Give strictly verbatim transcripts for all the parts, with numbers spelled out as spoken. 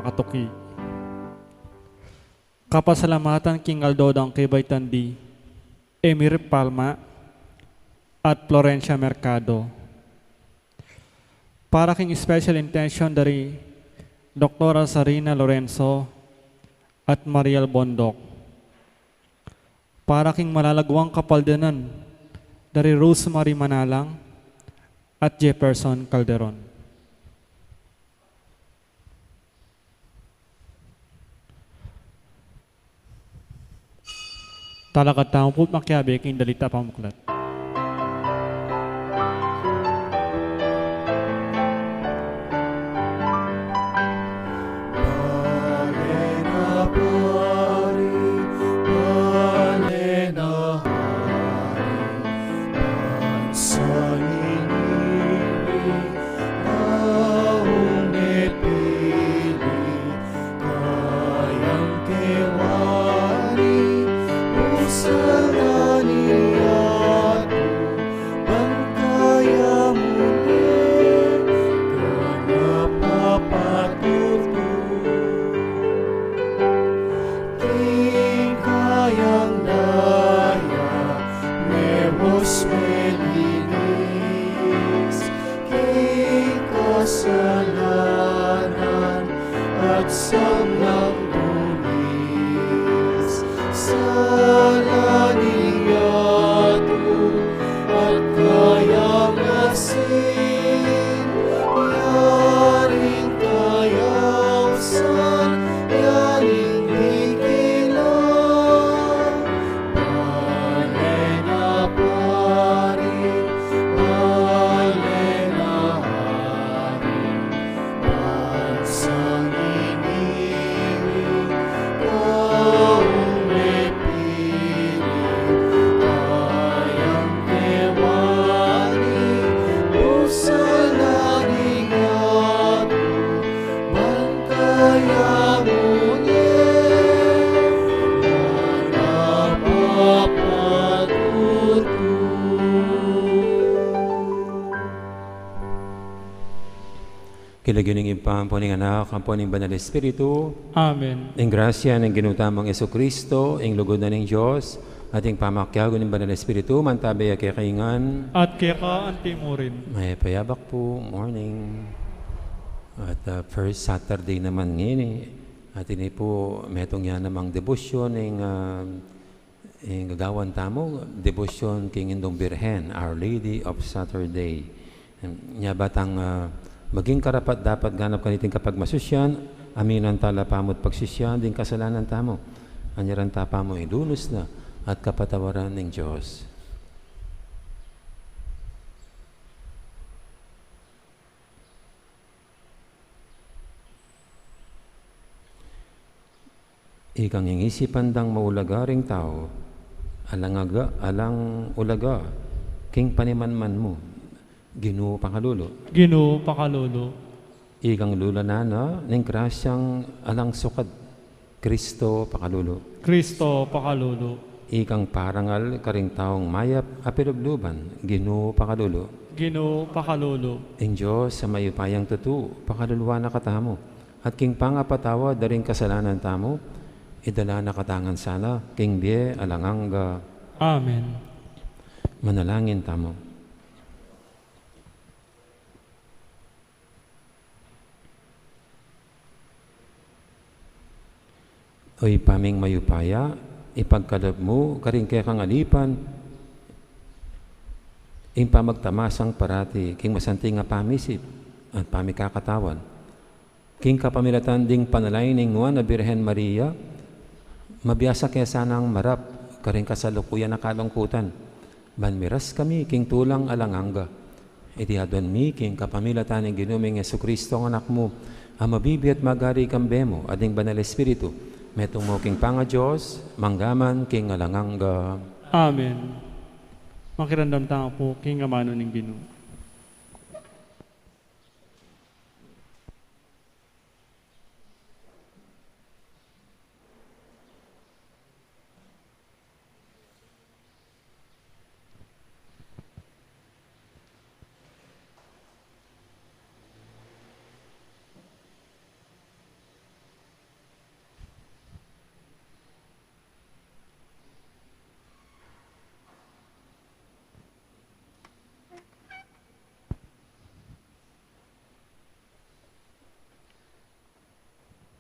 katuki. Kapasalamatan king aldo dang kebaitan di Emir Palma at Florencia Mercado. Para king special intention dari Doktora Sarina Lorenzo at Mariel Bondoc. Para king malalaguang kapaldanan dari Rosemary Manalang at Jefferson Calderon. Talakad tamu pu at makiabe king dalit a pamuklat. Bale na pari, bale na hari, bansang iniwi, taung mipili, kayang kewani, usalan ya ku, ban kaya mu ne, kaya papatutu. King kayang daya, mebus melinis, king kasalanan at sanglang dungis. Sala ning yatu at kayang asin, yaring kayausan, yaring dikilan. Bale na pari, bale na hari, bansang iniwi, taung mipili, kayang kewani, usalan ya ku, ban kaya mu ne, kaya papatutu. King lagyu ning Ibpa, ampo ning Anak, ampo ning Banal Espiritu. Amen. Ing grasya ning Ginu tamung Jesucristo, ing lugud na ning Dios, at ing pamakiabe ning Banal Espiritu, mantabe ya kekayu ngan. At keka antimurin. Mayap a abak pu, morning. At, ah, first Saturday naman ngeni, at ini pu, metung ya namang debosyon ning, ah, ing gagawan tamu, debosyon king Indung Birhen, Our Lady of Saturday. Nya ba tang, ah, maging karapat-dapat ganap kaniting kapagmasusyan, aminan tala pamu't pagsisian ding kasalanan tamu. Anyaran ta pamu idunus na at kapatawaran ning Dios. Ikang ing isipan dang maulaga ring tau, alang aga, alang ulaga king panimanman mu, Ginu pakalulu. Ginu pakalulu. Ikang lulanan na ning grasyang alang sukad, Kristo pakalulu. Kristo pakalulu. Ikang parangal karing taung mayap a pilubluban, Ginu pakalulu. Ginu pakalulu. Ing Dios a mayupayang tutu, pakaluluan na katamu. At king pangapatawad da ring kasalanan tamu, idala na katamu ngan sana king bie alang angga. Amen. Manalangin tamu. O Ibpa ming mayupaya, ipagkalub mu karing kekang alipan ing pamagtamasang parati king masanting a pamisip at pamikakatawan. King kapamilatan ding panalangin ning Nuan a Birhen Maria, mabiasa ke sanang marap karing kasalukuyan a kalungkutan, ban miras kami king tulang alang angga. Iti aduan mi king kapamilatan ning Ginu ming Jesucristo a Anak mu, a mabibie at magari kambe mu at ning Banal Espiritu, metung mu king pangaDios, mangga man king alang angga. Amen. Makiramdam tamu pu king amanu ning Ginu.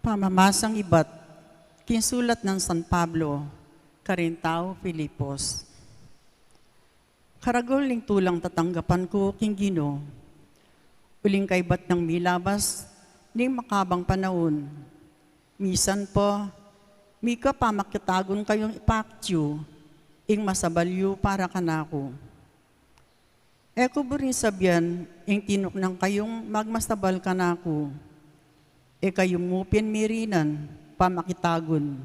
Pamamasang ibat king sulat nang San Pablo karing taga Filipos. Karagul ning tulang tatanggapan ku king Ginu, uling kaybat nang milabas ning makabang panaun, misan pa mika pamakitagun kayung ipakit yu ing masabal yu para kanaku. E ku buring sabian ing tinuknang kayung magmasabal kanaku, e kayu mu pin mirinan pamakitagun.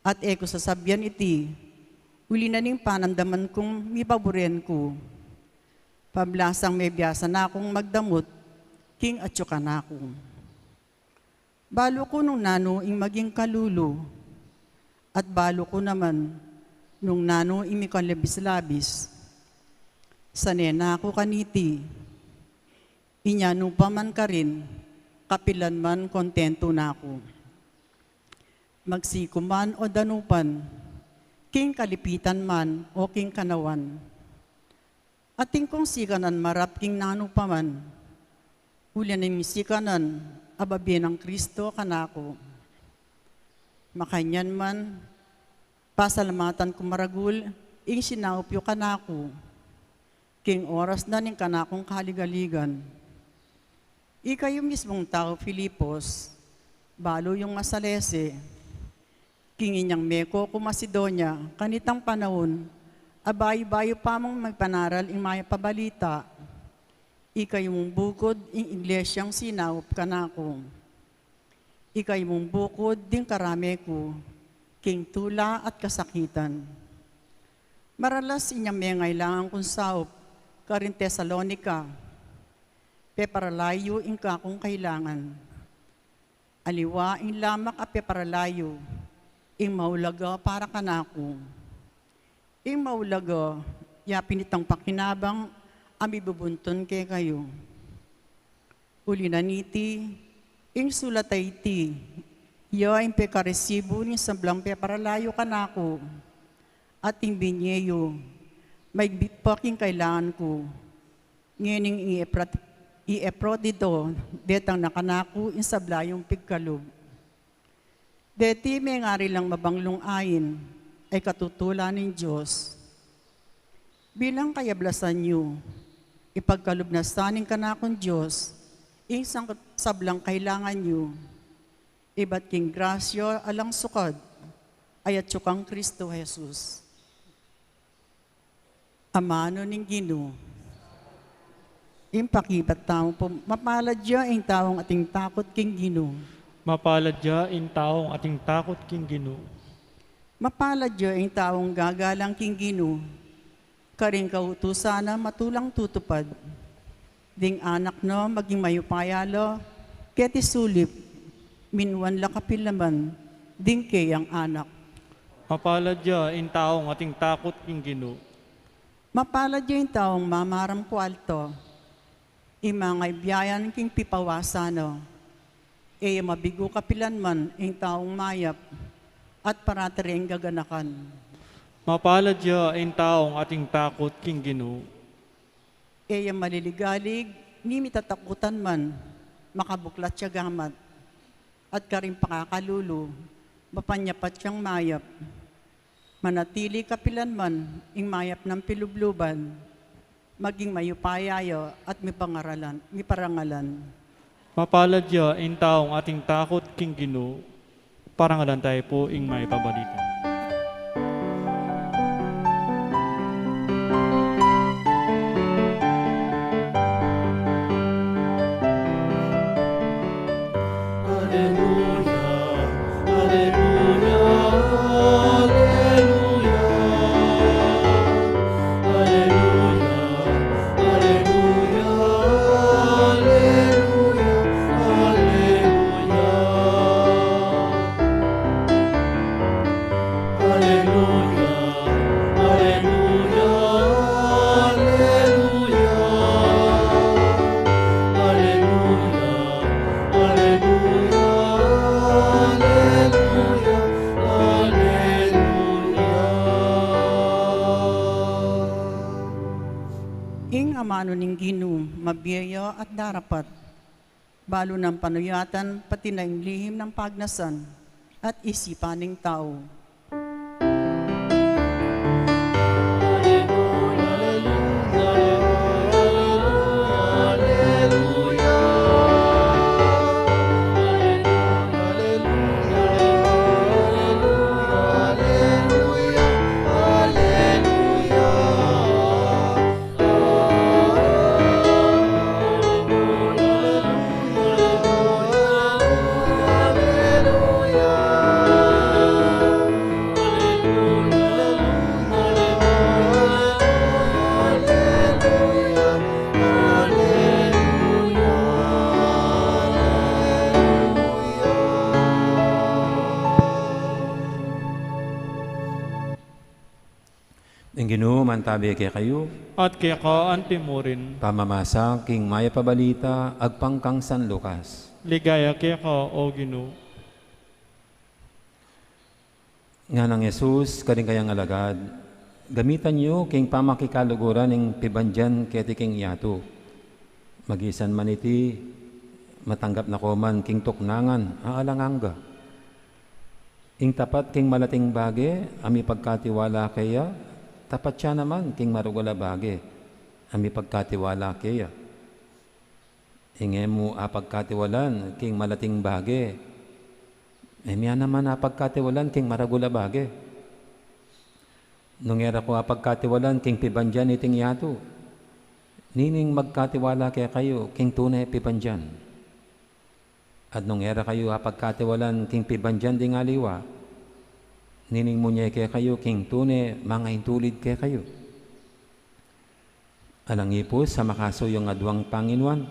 At e ku sasabian iti uli na ning panamdaman kung mipaburen ku, pablasang mebiasa na kung magdamut king atyu kanaku. Balu ku nung nanu ing maging kalulu, at balu ku naman nung nanu ing mikalabis-labis. Sane na ku kaniti, inya nu pa man karin, kapilan man kontentu na ku. Magsiku man o danupan, king kalipitan man o king kanawan. Atin kung sikanan marap king nanu pa man, uli na ning sikanan a babie nang Kristo kanaku. Makanyan man, pasalamatan ku maragul ing sinaup yu kanaku, king oras na ning kanakung kaligaligan. Ikayu mismung taga Filipos, balu yung masalese. King inyang meko ku Macedonia, kanitang panaun, a bayu-bayu pa mung mipanaral ing mayap a balita, ikayu mung bukud ing iglesyang sinaup kanaku. Ikayu mung bukud ding karame ku, king tula at kasakitan. Maralas inyang mengailangan kung saup karing Tesalonica, peparalayu ing kakung kailangan. Aliwa ing lamak a peparalayu, ing maulaga para kanaku. Ing maulaga, ya pin itang pakinabang a mibubuntun kekayu. Uli na niti, ing sulat a iti, ya ing pekaresibu ning sablang peparalayu kanaku, at ing binie yu, maigpit pa king kailangan ku. Ngening i Eprat-, i Eprodito, detang na kanaku ing sabla yung pigkalub. Deti mengari lang mabanglung ain a ikatutulan ning Dios. Bilang kayablasan yu, ipagkalub na sa ning kanakung Dios ing sang-, sablang kailangan yu, ibat king grasya alang sukad a atyu kang Kristo Jesus. Amanu ning Ginu. Ing pakibat tamu pu, mapalad ya ing taung ating takut king Ginu. Mapalad ya ing taung ating takut king Ginu. Mapalad ya ing taung gagalang king Ginu. Karing kautusan na matulang tutupad. Ding anak na maging mayupaya la keti sulip, minuan la kapilaman ding keyang anak. Mapalad ya ing taung ating takut king Ginu. Mapalad ya ing taung mamaram ku alta, ing mangaibyayan king pipawasan na. E ya mabigu kapilanman ing taung mayap, at parati reng gaganakan. Mapalad ya ing taung ating takut king Ginu. E ya maliligalig, ni mitatakutan man, makabuklat ya gamat, at karing pakakalulu, mapanyapat yang mayap. Manatili kapilanman ing mayap nang pilubluban, maging mayupaya ya at mipangaralan, miparangalan. Mapalad ya ing taung ating takut king Ginu. Parangalan tayu pu ing mayap a balita. Aleluya, aleluya, aleluya. Aleluya, aleluya, aleluya, aleluya. Aleluya, aleluya, aleluya. Aleluya, aleluya, aleluya, aleluya. Ing amanu ning Ginu, mabie ya at darapat. Balu nang panuyatan, pati na ing lihim nang pagnasan at isipan ning tau. Ing Ginu mantabi kekayu. At keka anti mu rin. Pamamasa king Mayap a Balita agpang kang San Lucas. Ligaya keka, O Ginu. Nganang Jesus karing kayang alagad, gamitan yu king pamakikaluguran ing pibandian keti king yatu. Magisan man iti, matanggap na ko man king tuknangan a alang angga. Ing tapat king malating bage a mipagkatiwala keya, tapat ya naman king maragul a bage a mipagkatiwala keya. Ing e mu apagkatiwalan king malating bage, e mi ya naman apagkatiwalan king maragul a bage. Nung e ra ko apagkatiwalan king pibandian iting yatu, nining magkatiwala kekayu king tune pibandian? At nung e ra kayu apagkatiwalan king pibandian ding aliwa, nining munye kekayu king tune mangaintulid kekayu? Alang ipus a makasuyung aduang panginuan,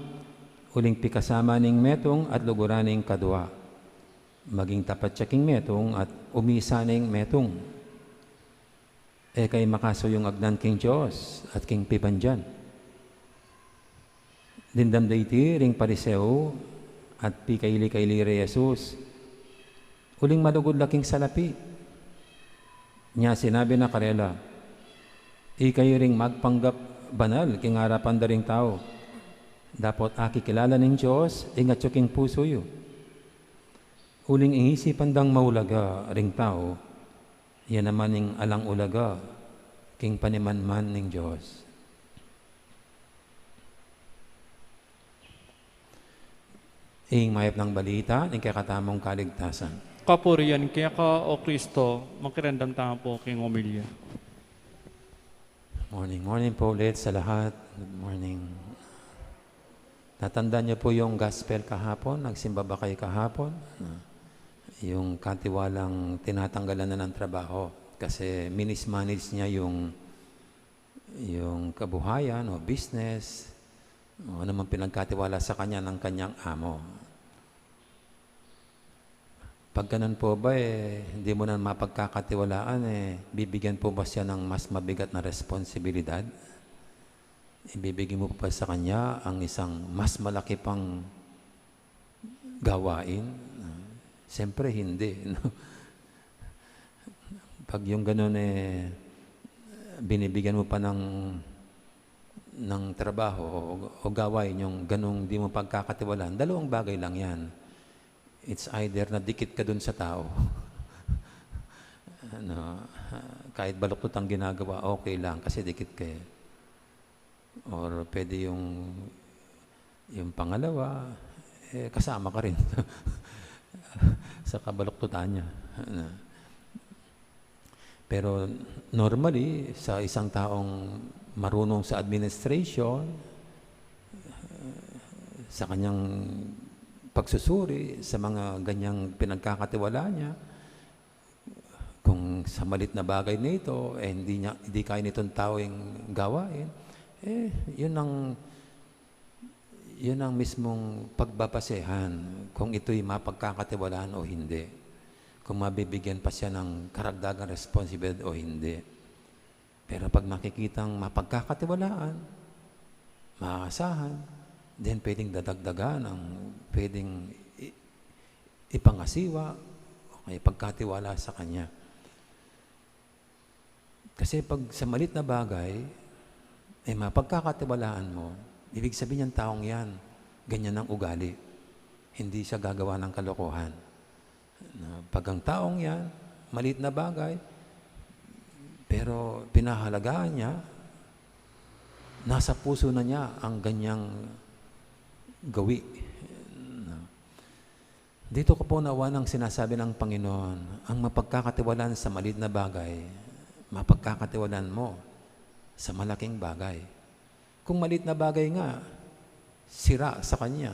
uling pikasama ning metung at luguran ning kadua. Maging tapat ya king metung at umisa ning metung. E kayu makasuyung agnan king Dios at king pibandian. Dimdam da iti ring Pariseo at pikaili-kaili re Jesus, uling malugud la king salapi. Nya sinabi na karela, ikayu ring magpanggap banal king arapan da ring tau, dapot akikilala ning Dios ing atyu king pusu yu. Uling ing isipan dang maulaga ring tau, ya naman ing alang ulaga king panimanman ning Dios. Ing mayap nang balita ning kekatamung kaligtasan. Kapurian keka, O Kristo. Makiramdam tamu pu king homilya. Morning, morning po ulit sa lahat. Good morning. Tatandaan niyo po yung gospel kahapon, nagsimba ba kayo kahapon? Ah, yung katiwalang tinatanggalan na ng trabaho kasi minismanage niya yung, yung kabuhayan o business, o anumang pinagkatiwala sa kanya ng kanyang amo. Pag ganun po ba, eh, hindi mo na mapagkakatiwalaan, eh, bibigyan po ba siya ng mas mabigat na responsibilidad? Ibibigay mo pa sa kanya ang isang mas malaki pang gawain? Ah, siyempre, hindi, no? Pag yung ganun, eh, binibigyan mo pa ng, ng trabaho o, o gawain yung ganung di mo pagkakatiwalaan, dalawang bagay lang yan. It's either nadikit ka dun sa tao, ano, kahit baluktot ang ginagawa, okay lang kasi dikit ka eh. Or pwede yung, yung pangalawa, eh, kasama ka rin sa kabaluktutan niya. Ano. Pero normally, sa isang taong marunong sa administration, sa kanyang pagsusuri sa mga ganyang pinagkakatiwala niya, kung sa malit na bagay na ito, eh, hindi niya, hindi kaya nitong tao yung gawain, eh, yun ang, yun ang mismong pagbabasehan kung ito'y mapagkakatiwalaan o hindi. Kung mabibigyan pa siya ng karagdagang responsibilidad o hindi. Pero pag makikitang mapagkakatiwalaan, maaasahan, then pwedeng dadagdagan ang pwedeng i-, ipangasiwa o kaya pagkatiwala sa kanya. Kasi pag sa malit na bagay, eh, mapagkakatiwalaan mo, ibig sabihin ng taong yan, ganyan ang ugali. hindi siya gagawa ng kalokohan. Na pag ang taong yan, maliit na bagay, pero pinahalagaan niya, nasa puso na niya ang ganyang gawi. Na, dito ko po naunawa ang sinasabi ng Panginoon, ang mapagkakatiwalaan sa maliit na bagay, mapagkakatiwalaan mo sa malaking bagay. Kung maliit na bagay nga, sira sa kanya.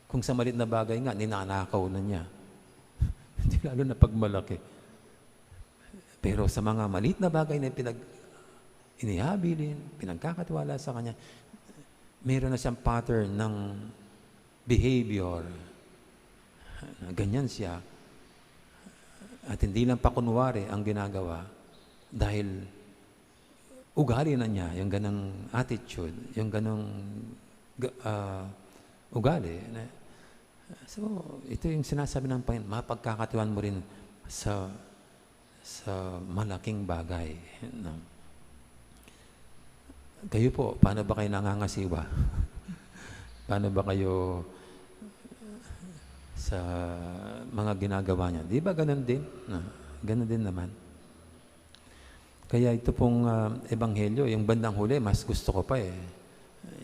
Kung sa maliit na bagay nga, ninanakaw na niya. Hindi, lalo na pag malaki. Pero sa mga maliit na bagay na pinag-, inihabilin, pinagkakatiwala sa kanya, meron na siyang pattern ng behavior. Ganyan siya. At hindi lang pakunwari ang ginagawa, dahil ugali na niya, yung ganang attitude, yung ganang ga-, ah, ugali. Na, so, ito yung sinasabi ng Panginoon, mapagkakatiwalaan mo rin sa, sa malaking bagay. No? Kayo po, paano ba kayo nangangasiwa? Paano ba kayo sa mga ginagawa niya? Di ba ganun din? No? Ganun din naman. Kaya ito pong, ah, ebanghelyo, yung bandang huli, mas gusto ko pa eh.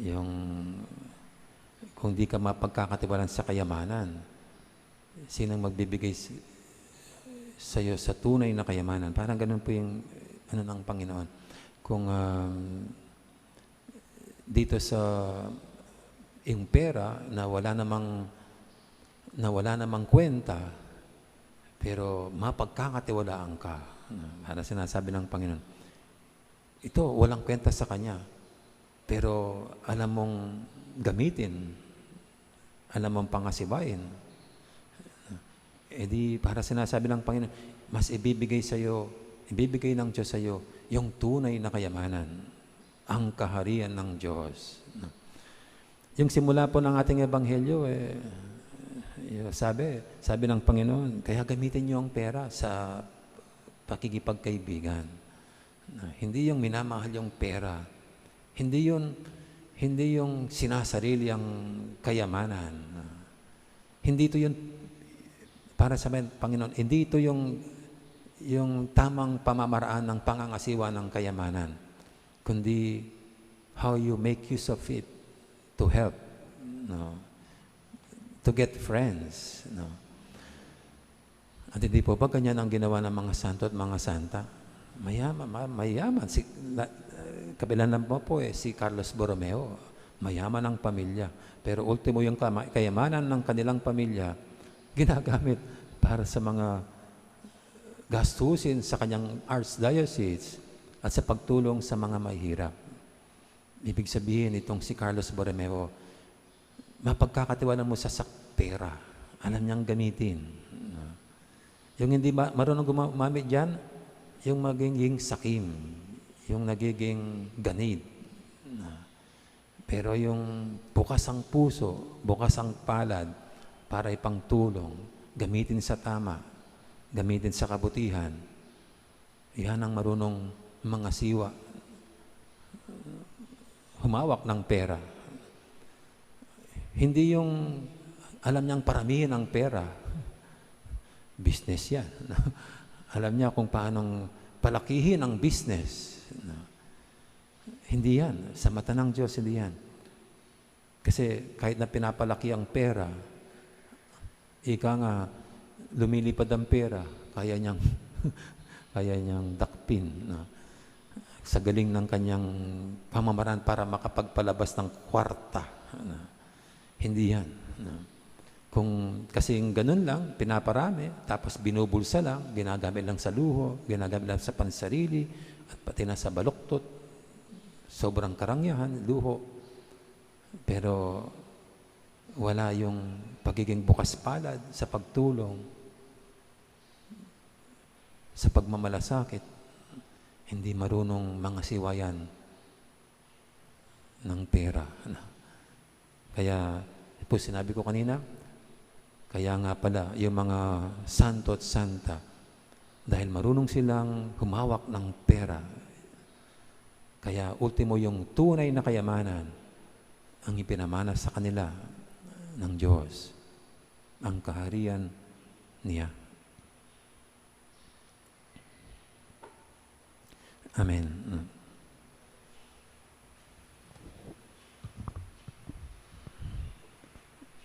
Yung kung di ka mapagkakatiwalaan sa kayamanan, sinong magbibigay s-, sa'yo sa tunay na kayamanan? Parang ganun po yung ano ng Panginoon. Kung, um, dito sa yung pera na wala namang, na wala namang kwenta, pero mapagkakatiwalaan ka. Para sinasabi ng Panginoon, ito, walang kwenta sa kanya. Pero alam mong gamitin, alam mong pangasiwain. Eh di, para sinasabi ng Panginoon, mas ibibigay sa'yo, ibibigay ng Diyos sa'yo yung tunay na kayamanan, ang kaharian ng Diyos. Yung simula po ng ating ebanghelyo, eh, yung sabi, sabi ng Panginoon, kaya gamitin niyo ang pera sa pakikipagkaibigan. Na, hindi yung minamahal yung pera. Hindi yun, hindi yung sinasarili ang kayamanan. Na, hindi ito yun para sa men-, Panginoon. Hindi ito yung, yung tamang pamamaraan ng pangangasiwa ng kayamanan. Kundi, how you make use of it to help, no? To get friends, no? At hindi po ba ganyan ang ginawa ng mga santo at mga santa? Mayaman, ma-, mayaman. Si, na, eh, kabilang lang po, po eh, si Carlos Borromeo. Mayaman ang pamilya. Pero ultimo yung kama-, kayamanan ng kanilang pamilya, ginagamit para sa mga gastusin sa kanyang archdiocese at sa pagtulong sa mga mahihirap. Ibig sabihin, itong si Carlos Borromeo, mapagkakatiwalaan mo sa sak-, pera. Alam niyang gamitin. Yung hindi ma-, marunong gumamit diyan, yung magiging sakim, yung nagiging ganid. Pero yung bukas ang puso, bukas ang palad para ipangtulong, gamitin sa tama, gamitin sa kabutihan, yan ang marunong mangasiwa, humawak ng pera. Hindi yung alam niyang paramihin ang pera. Business yan. Alam niya kung paanong palakihin ang business. Hindi yan. Sa mata ng Diyos, hindi yan. Kasi kahit na pinapalaki ang pera, ika nga, lumilipad ang pera, kaya niyang, kaya niyang dakpin, no? Sa galing ng kanyang pamamaraan para makapagpalabas ng kwarta, no? Hindi yan, no? Kung kasing ganun lang, pinaparami, tapos binubulsa lang, ginagamit lang sa luho, ginagamit lang sa pansarili, at pati na sa baluktot, sobrang karangyaan, luho. Pero wala yung pagiging bukas palad sa pagtulong, sa pagmamalasakit, hindi marunong mangasiwa yan ng pera. Kaya po sinabi ko kanina, kaya nga pala yung mga santo at santa, dahil marunong silang humawak ng pera, kaya ultimo yung tunay na kayamanan ang ipinamana sa kanila ng Diyos. ang kaharian niya. Amen.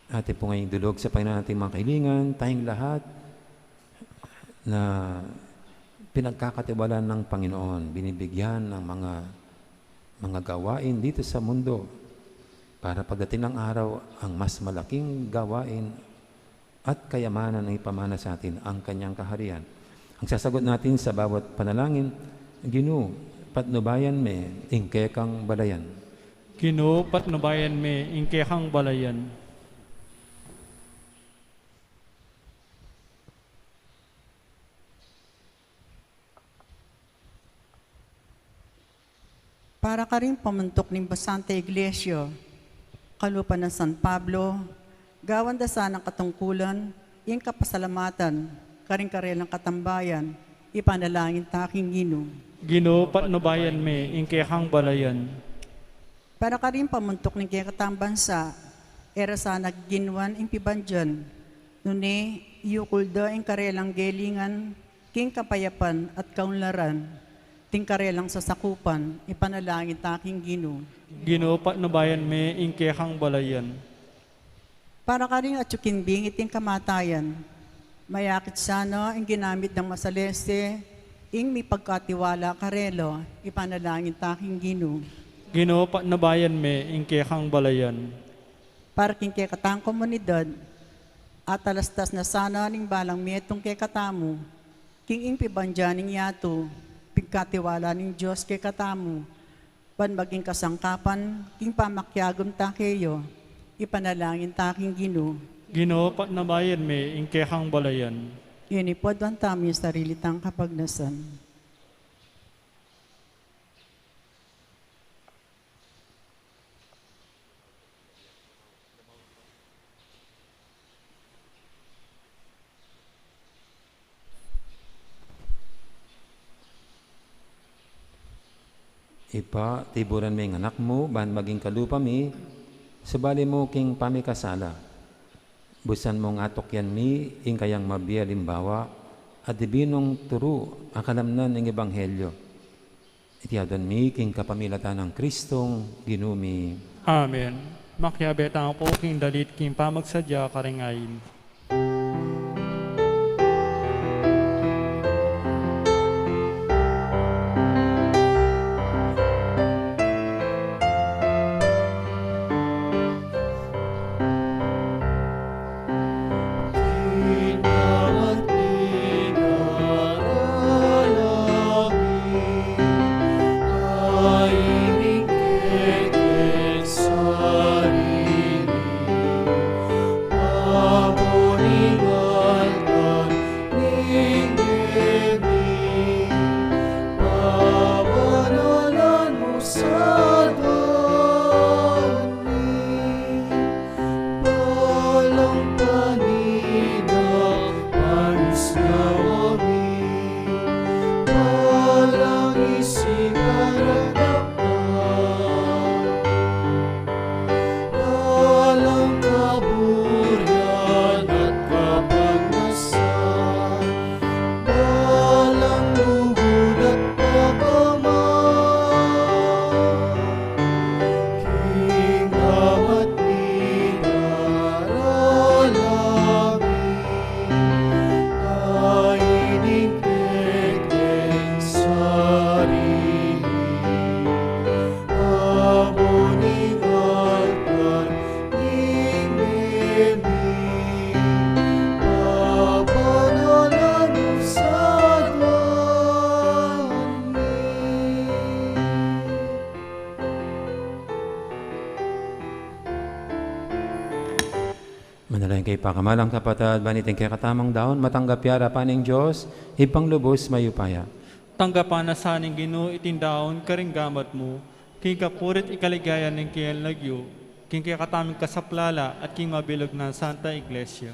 Atin pong idulog sa Panginoon ating mga kahilingan, tayong lahat na pinagkakatiwalaan ng Panginoon, binibigyan ng mga, mga gawain dito sa mundo para pagdating ng araw, ang mas malaking gawain at kayamanan ang ipamana sa atin, ang kanyang kaharian. Ang sasagot natin sa bawat panalangin, Ginu, patnubayan me ing kekang balayan. Ginu, patnubayan me ing kekang balayan. Para karing pamuntuk ning Santa Iglesia, kalupa nang San Pablo, gawan da sanang katungkulan ing kapasalamatan karing karelang katambayan, ipanalangin ta king Ginu. Ginu, patnubayan me ing kekang balayan. Para karing pamuntuk ning kekatang bansa, e ra sana ginwan ing pibandian, nune iyukul da ing karelang gelingan king kapayapan at kaunlaran, king karelang sasakupan, ipanalangin ta king Ginu. Ginu, patnubayan me ing kekang balayan. Para karing atyu king bingit king kamatayan, mayakit sana ing ginamit dang masalese ing mipagkatiwala karela, ipanalangin ta king Ginu. Ginu, patnubayan me ing kekang balayan. Para king kekatang komunidad, atalastas na sana ning balang metung kekatamu, king ing pibandian ning yatu, pigkatiwala ning Dios kekatamu, ban maging kasangkapan king pamakiagum ta keya, ipanalangin ta king Ginu. Ginu, patnubayan me ing kekang balayan. Ini pu, aduan tamu ing sarili tang kapagnasan. Ibpa, tiburan me ing Anak mu ban maging kalupa mi, subali mu king pamikasala. Busan mung atukyan mi ing kayang mabie alimbawa at dibinung turu a kalamnan ning ebanghelyo. Iti aduan mi king kapamilatan nang Kristong Ginu mi. Amen. Makiabe tamu pu king dalit king pamagsadya karing ain. Balang kaburian at kapagnasan, balang lugud at pagkamal, king amat mi daralangin, a ining kekeng sarili. Manalangin kayu, pakamalan kung kapatad, ban iting kekatamung daun matanggap ya arapan ning Dios, Ibpang lubus mayupaya. Tanggapan na sa ning Ginu iting daun karing gamat mu, king kapurian at kaligayan ning keyang lagyu, king kekatamung kasaplalan at king mabilug nang Santa Iglesia.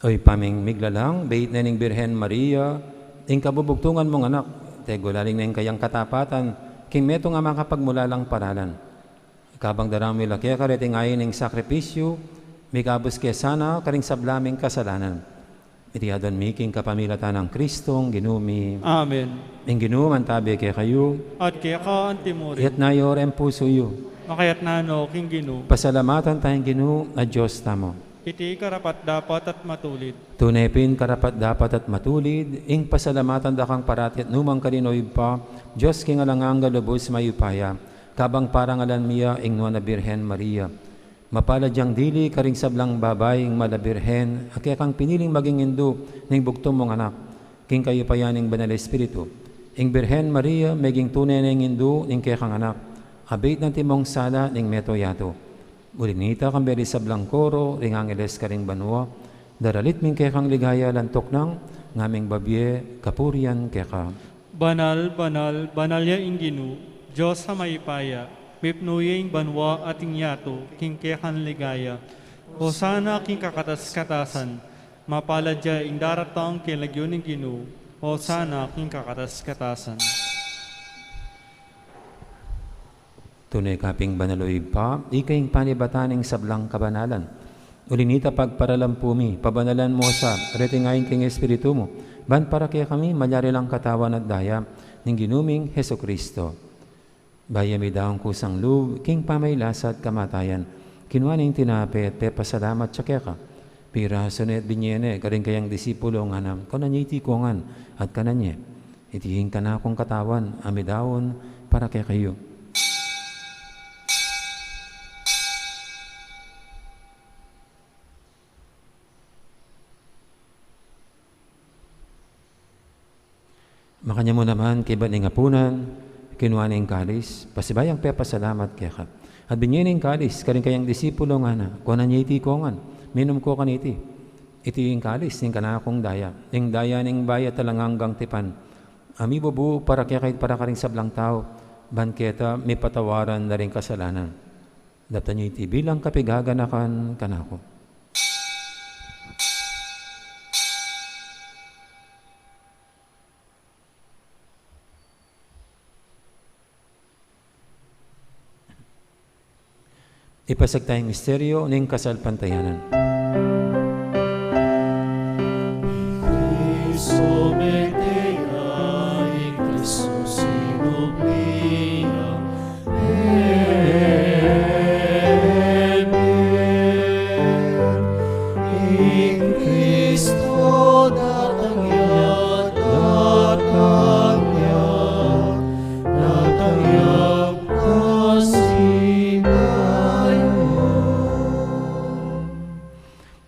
O Ibpa ming miglalang, bait ne ning Birhen Maria ing kabubugtungan mung anak, tegulaling ne ing kayang katapatan king metung a makapagmulalang paralan. Kabang darame la keka reting ain ning sakripisyu, Mikabus ke sana karing sabla ming kasalanan. Iti adwan mi king kapamilatan nang Kristong Ginu mi. Amen. Ing Ginu mantabe kekayu. At keka antimurin. Iyatas yu ring pusu yu. Makayatas no king Ginu. Pasalamatan taya ing Ginu a Dios tamu. Iti karapat-dapat at matulid. Tune pin karapat-dapat at matulid, ing pasalamatan da kang parati at nukarin man, O Ibpa, Dios king alang angga, lubus mayupaya, kabang parangalan mi ya ing Nuan a Birhen Maria. Mapalad yang dili karing sablang babai, ing Mala Birhen, a kekang piniling maging indu ning bugtung mung Anak, king kayupayan ning Banal Espiritu. Ing Birhen Maria, meging tune neng indu ning kekang Anak, abit nang timung sala ning meto yatu. Uli nita, kambe ring sablang koro ring angeles karing banua, daralit mi ing kekang ligaya, lantuk nang ngaming babie kapurian keka. Banal, banal, banal ya ing Ginu, Dios a mayupaya, mipnu ya ing banua at ing yatu king kekang ligaya. Hosana king kakatas-katasan, mapalad ya ing daratang king lagyu ning Ginu, Hosana king kakatas-katasan. Tune ka pin banal, O Ibpa, ika ing panibatan ning sablang kabanalan. Uli nita pagparalampu mi, pabanalan mu sa, reting ain king Espiritu mu, ban para kekami malyari lang katawan at daya ning Ginu ming Jesucristo. Bayu ya midaun kusang lub king pamagkasakit at kamatayan, kinua ne ing tinape at pepasalamat ya keka. Pirasu ne at binye ne karing kayang disipulo, ngana, kunan ye iti kongan at kanan ye. Iti ing kanakung katawan a midaun para kekayu. Makanyan mu naman kaybat ning apunan, kinua ne ing kalis, pasibayu yang pepasalamat keka. At binye ne ing kalis karing kayang disipulo, ngana, kunan ye iti kongan, minum ko kaniti. Iti ing kalis ning kanakung daya, ing daya ning bayu at alang anggang tipan, a mibubu para kekayu at para karing sablang tau, ban keta mipatawaran da ring kasalanan. Daptan ye iti bilang kapaganakan kanaku. Ipasiag taya ing misteryu ning kasalpantayanan. Cristo mete ya, i Cristo sinubli ya, i Cristo datang ya, datang ya, datang ya.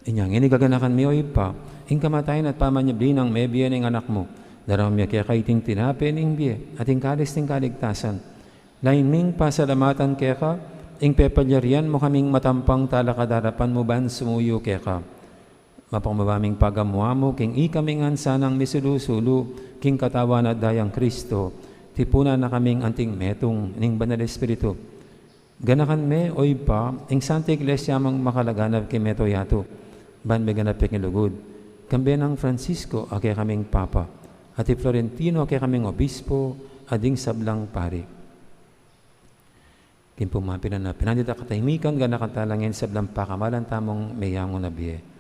Inya ngeni gaganakan mi, O Ibpa, ing kamatayan at pamanyubli nang mebie ning Anak mu. Daraun mi keka iting tinape ning bie at ing kalis ning kaligtasan. Lain ming pasalamatan keka ing pepalyarian mu kaming matampang talakad king arapan mu ban sumuyu keka. Mapakumbaba ming pagamu-amu king ikami ngan sanang misulu-sulu king katawan at dayang Cristo, tipunan na kaming anting metung ning Banal Espiritu. Ganakan me, O Ibpa, ing Santa Iglesia mung makalaganap king meto yatu, ban meganap ya king lugud, kambe nang Francisco a kekaming Papa, at i Florentino a kekaming Obispo, at ding sablang pari. King pung mapilan a penandit a katahimikan, ganakan tala ngeni ing sablang pakamalan tamung meyangu na bie.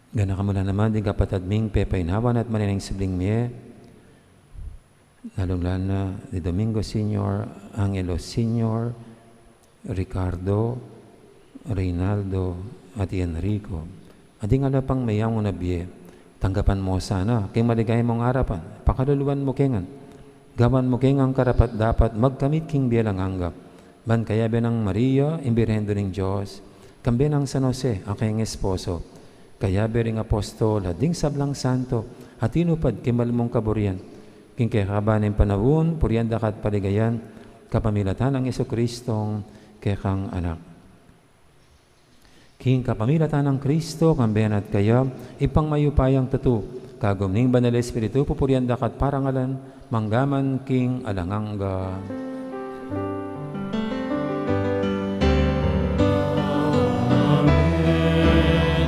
Ganakan mu la naman ding kapatad ming pepainawan at maneneng subling mie, lalung-lalu na di Domingo Senior, Angelo Senior, Ricardo, Reynaldo, at Enrico. At ding ala pang meyangu na bie, tanggapan mu sana king maligaya mung arapan, pakaluluan mu ke ngan, gawan mu ke ngan karapat-dapat magkamit king bie alang angga, ban kayabe nang Maria, ing Birhen Indu ning Dios, kambe nang San Jose, a kayang esposo, kayabe ring apostol, at ding sablang santo a tinupad king mal mung kaburian, king kekaban ning panaun, purian da ka at paligayan, kapamilatan nang Jesucristong kekang Anak. King kapamilatan nang Cristo, kambe na at kaya, Ibpang mayupayang tutu, kagum ning Banal Espiritu, pupurian da ka at parangalan, mangga man king alang angga. Amen.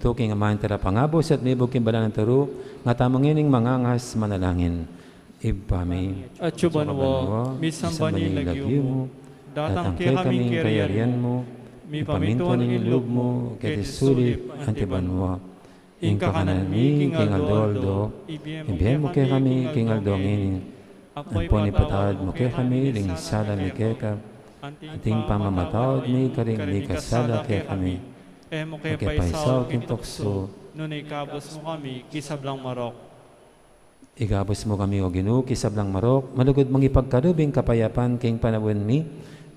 Tuking aman tala pangabus at mibug king balang turu, nga tamu ngening mangangas manalangin. Ibpa mi, atsu ka banua, misamban ya ing lagyu mu, datang kekami ing kayarian mu, mipamintuan ing lub mu, keti sulip anti banua. Ing kakanan mi king aldo-aldo, ibie mu kekami king aldo ngeni, ampon ipatawad mu kekami ding sala mi keka, anti ing pamamatawad mi karing mikasala kekami. E mu ke paisaul king tuksu, nune ikabus mu kami king sablang marok. Ikabus mu kami, O Ginu, king sablang marok, malugud mung ipagkalub ing kapayapan king panaun mi,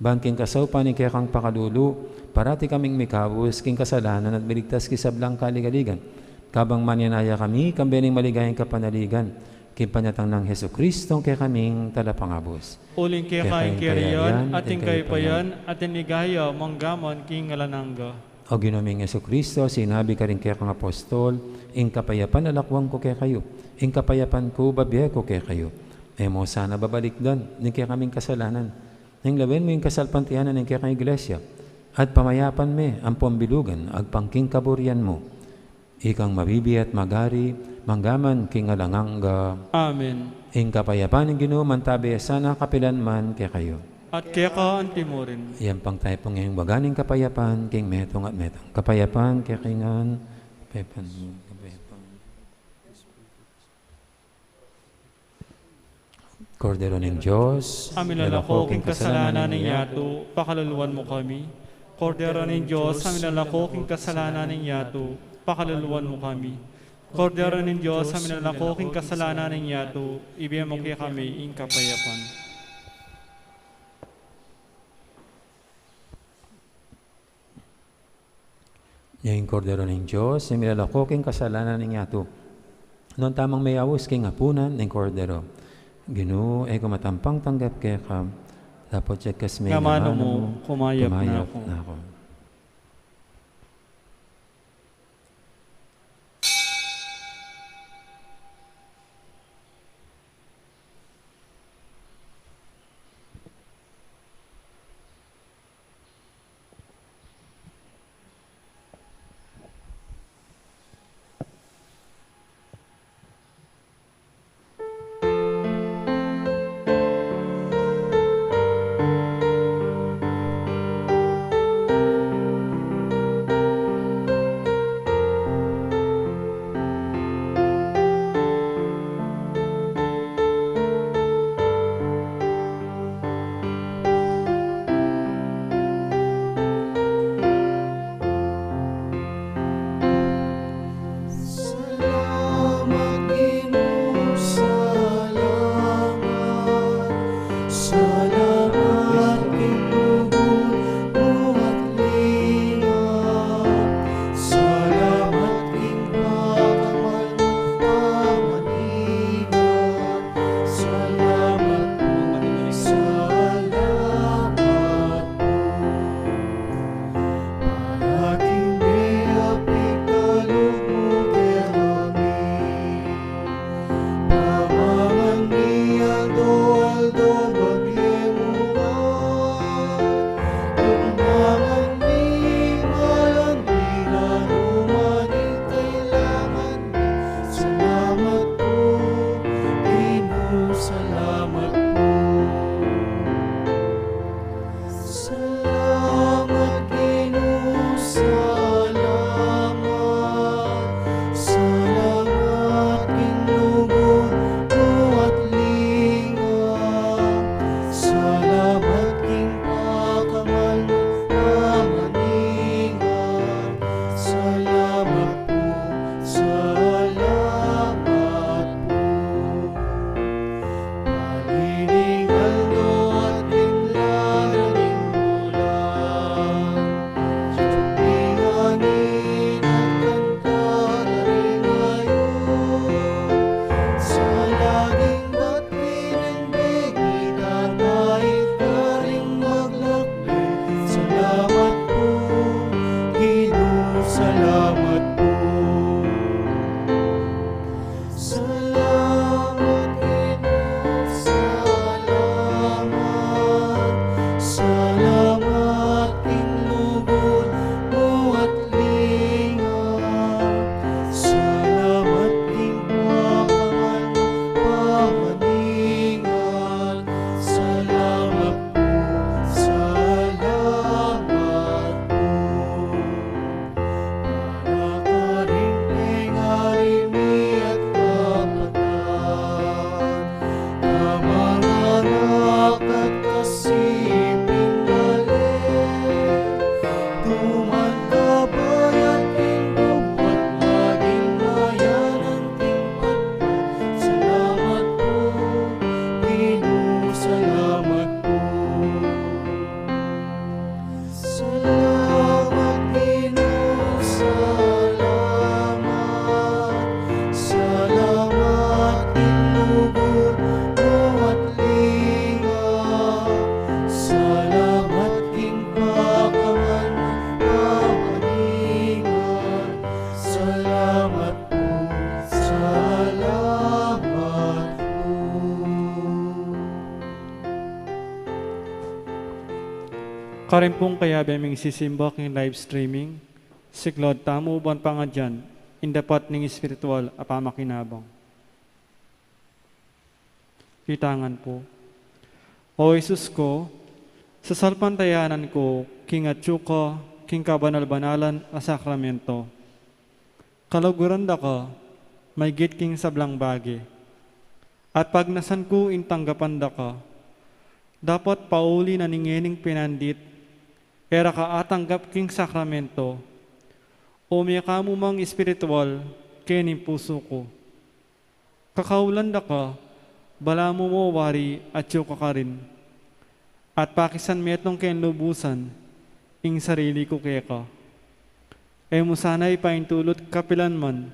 ban king kasaupan ning kekang pakalulu, parati kaming mikabus king kasalanan at miligtas king sablang kaligaligan. Kabang manenaya kami, kambe ning maligayang kapanaligan, king panyatang nang Jesucristo, ing kekaming talapangabus. Uling keka ing kayarian, at ing kayupayan, at ing ligaya, mangga man king alang angga. O Ginu ming Jesucristo, sinabi karing kekang apostol, ing kapayapan lalakuan ku kekayu, ing kapayapan ku bibie ku kekayu. E mu sana babalikdan ing kekaming kasalanan, nune lawen mu ing kasalpantayanan ning kekang Iglesia, at pamayapan me ampon bilugan agpang king kaburian mu. Ikang mabibie at magari, mangga man king alang angga. Amen. Ing kapayapan ning Ginu mantabe sana kapilan man kekayu. At keka antimurin. Iyampang tamu pung ing waga ning kapayapan king metung at metung. Kapayapan kekayu ngan. Kapayapan, kapayapan. Kordero ning Dios, a milalako king kasalanan ning yatu, pakaluluan mu kami. Kordero ning Dios, a milalako king kasalanan ning yatu, pakaluluan mu kami. Kordero ning Dios, a milalako king kasalanan ning yatu, ibie mu kekami ing kapayapan. Ing Kordero ning Dios, a milalako king kasalanan ning yatu. Nuan tamung meyaus king apunan ning Kordero. Ginu, e ku matampang tanggap keka, dapot jegkas me ing amanu mu, kumayap na ku. Karin pung kayabe ming sisimba king live streaming, siklaud tamu ban pangadyan ing dapat ning espiritual a pamakinabang. Itangan pu. O Jesus ku, sasalpantayanan ku king atyu ka king kabanal-banalan a sakramento. Kaluguran da ka maygit king sablang bage. At pagnasan ku ing tanggapan da ka, dapat pauli na ning ngening pinandit, e ra ka atanggap king sakramento, o mie ka mu mang espiritual kening pusu ku. Kakaulan da ka, balamu mo wari atyu ka karin, at pakisan metung keng lubusan ing sarili ku keka. E mu sana ipaintulut kapilan man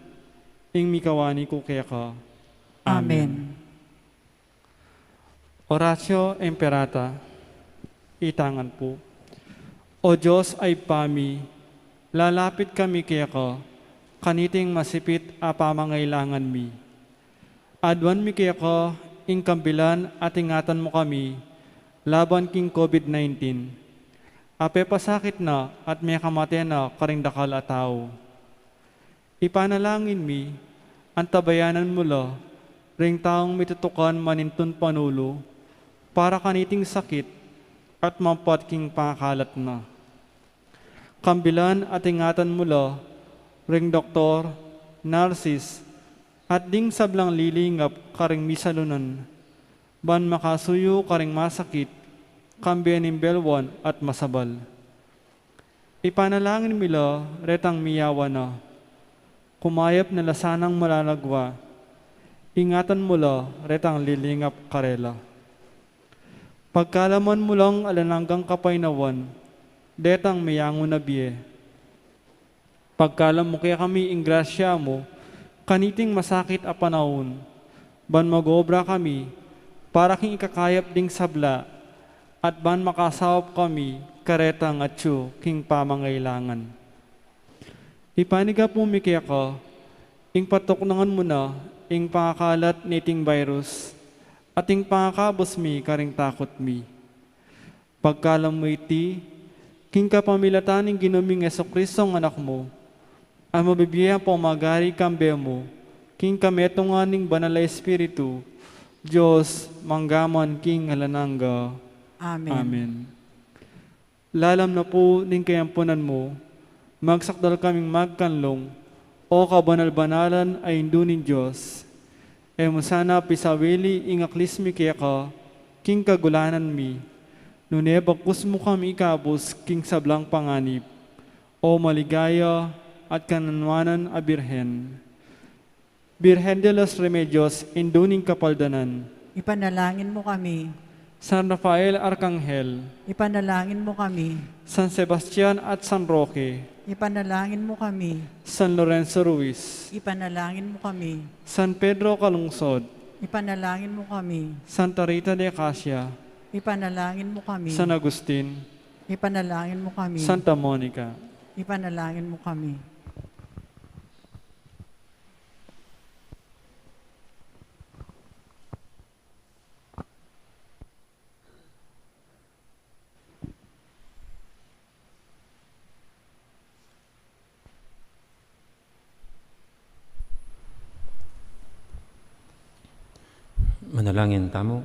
ing mikawani ku keka. Amen. Amen. Oratio Imperata. Itangan pu. O Dios a Ibpa mi, lalapit kami keka kaniting masipit a pamangailangan mi. Aduan mi keka ing kambilan at ingatan mu kami laban king COVID nineteen a pepasakit na at mekamate na karing dakal a tau. Ipanalangin mi, antabayanan mu la ring taung mitutukan manintun panulu para kaniting sakit at mampat king pangakalat na. Kambilan at ingatan mu la ring doktor, narsis, at ding sablang lilingap karing misalunan, ban makasuyu karing masakit, kambe ning belwan at masabal. Ipanalangin mi la retang miyawa na, kumayap na la sanang malalagwa, ingatan mu la retang lilingap karela. Pagkalaman mu lang alang anggang kapaynawan detang meyangu na bie. Pagkalam mu kekami ing grasya mu kaniting masakit a panaun, ban mag-obra kami para king ikakayap ding sabla, at ban makasaup kami karetang atyu king pamangailangan. Ipanigapu mi keka ing patuknangan mu na ing pangakalat niting virus, at ing pangakabus mi karing takut mi. Pagkalam mu iti, king kapamilatan ning Ginu ming Jesucristo a Anak mu, a mabibie ampong magari kambe mu, king kametungan ning Banal a Espiritu, Dios, mangga man king alang angga. Amen. Amen. Lalam na pu ning kayampunan mu, magsakdal kaming magkanlung, o kabanal-banalan a Indu ning Dios. E mu sana pisawili ing aklis mi keka king kagulanan mi, nune bagkus mu kami ikabus king sablang panganib, o maligaya at kananwanan a Birhen. Birhen de los Remedios, Indu ning Kapaldanan. Ipanalangin mu kami. San Rafael Arkanghel. Ipanalangin mu kami. San Sebastian at San Roque. Ipanalangin mu kami. San Lorenzo Ruiz. Ipanalangin mu kami. San Pedro Calungsod. Ipanalangin mu kami. Santa Rita de Casia. Ipanalangin mu kami. San Agustin. Ipanalangin mu kami. Santa Monica. Ipanalangin mu kami. Manalangin tamu.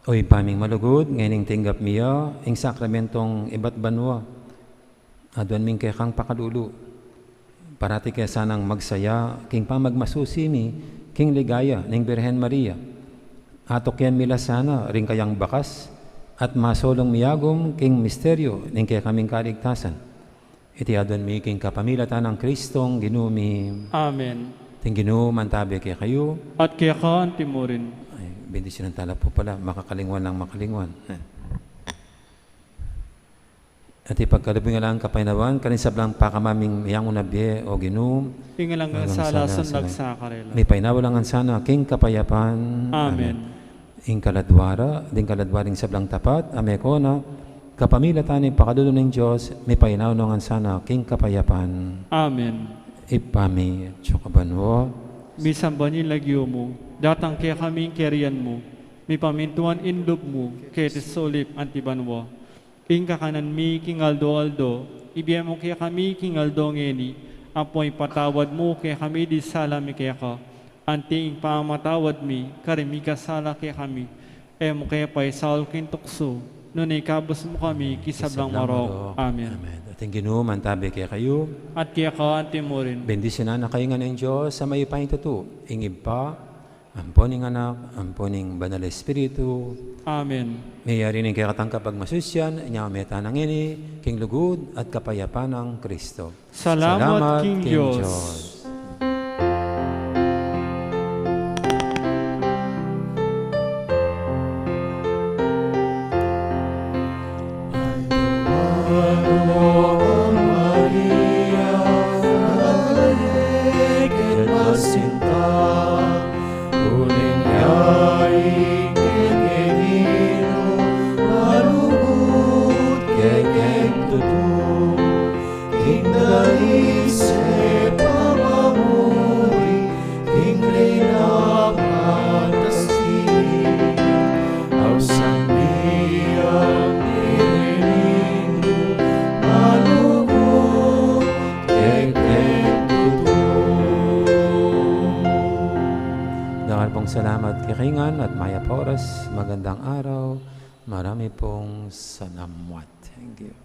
O Ibpa ming malugud, ngening tinggap mi ya ing sakramentong ibat banua, aduan ming kekang pakalulu. Parati ke sanang magsaya king pamagmasusi mi king ligaya ning Birhen Maria. Atukian mi la sana ring kayang bakas at masulung miyagum king misteryu ning kekaming kaligtasan. Iti aduan mi king kapamilatan nang Kristong Ginu mi. Amen. Ing Ginu mantabe kekayu. At keka anti mu rin. Ay, bendisyunan tala pu pala, makakalingwan lang makakalingwan. At ipagkalub ing alang kapaynawan karing sablang pakamaming meyangu na bie, o Ginu. Ing alang sala, sala, sala. Mipaynawa la ngan sana king kapayapan. Amen. Amen. Ing kaladua ra, ding kaladua ring sablang tapat a meko na, kapamilatan ning pakalulu ning Dios, mipaynawa no ngan sana king kapayapan. Amen. Ibpa mi, atsu ka banua. Misamban ya ing lagyu mu. Datang kekami ing kayarian mu, mipamintuan ing lub mu keti sulip anti banua. Ing kakanan mi king aldo-aldo ibie mu kekami king aldo ngeni, ampon ipatawad mu kekami ding sala mi keka, anti ing pamamatawad mi karing mikasala kekami. E mu ke paisaul king tuksu, nune ikabus mu kami king sablang marok. Amen. Amen. At ing Ginu mantabi kekayu. At keka anti murin. Bendisyunan na kayu ngan ning Dios a mayupaya king tutu, ing Ibpa, ampon ing Anak, ampon ing Banal a Espiritu. Amen. Meyari ne ing kekatang kapagmasusyan, inya meta na ngeni, king lugud at kapayapan nang Kristo. Salamat king Dios. King dayse pamamuri, king rinapatas kini, ausan mi ang pirining malugud kekeng tutu. Dakal pung salamat kekayu ngan at mayap a oras, magandang araw, marami pung salamat. Thank you.